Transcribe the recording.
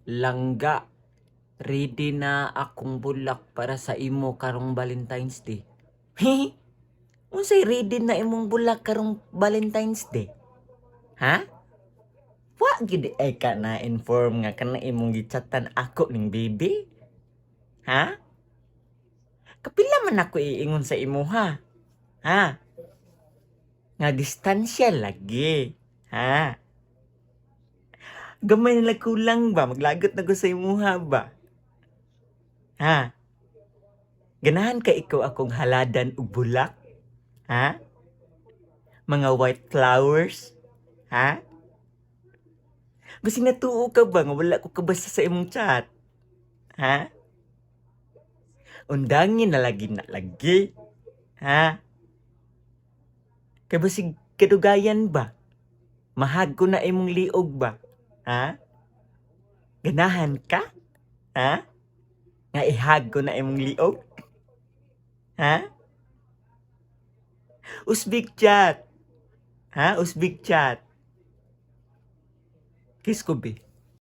Langga, ready na akong bulak para sa imo karong Valentine's Day. Unsay ready na imong bulak karong Valentine's Day? Ha? Wa gid ay ka na inform nga kana imong gichatan ako ning baby? Ha? Kapila man ako iingon sa imuha? Ha? Nga distansya lagi. Ha? Gamay na lang kulang ba? Maglagot na ko sa imuha ba? Ha? Ganahan ka ikaw akong haladan og bulak? Ha? Mga white flowers? Ha? Basig natuo ka ba nga wala ko kabasa sa imong chat? Ha? Undangin na lagi na lagi. Ha? Kay basig kadugayan ba? Ma-hug ko na imong liog ba? Ha? Ganahan ka? Ha? Nga i-hug ko na imong liog? Ha? Usbig chat. Ha? Usbig chat. Kiss ko, be.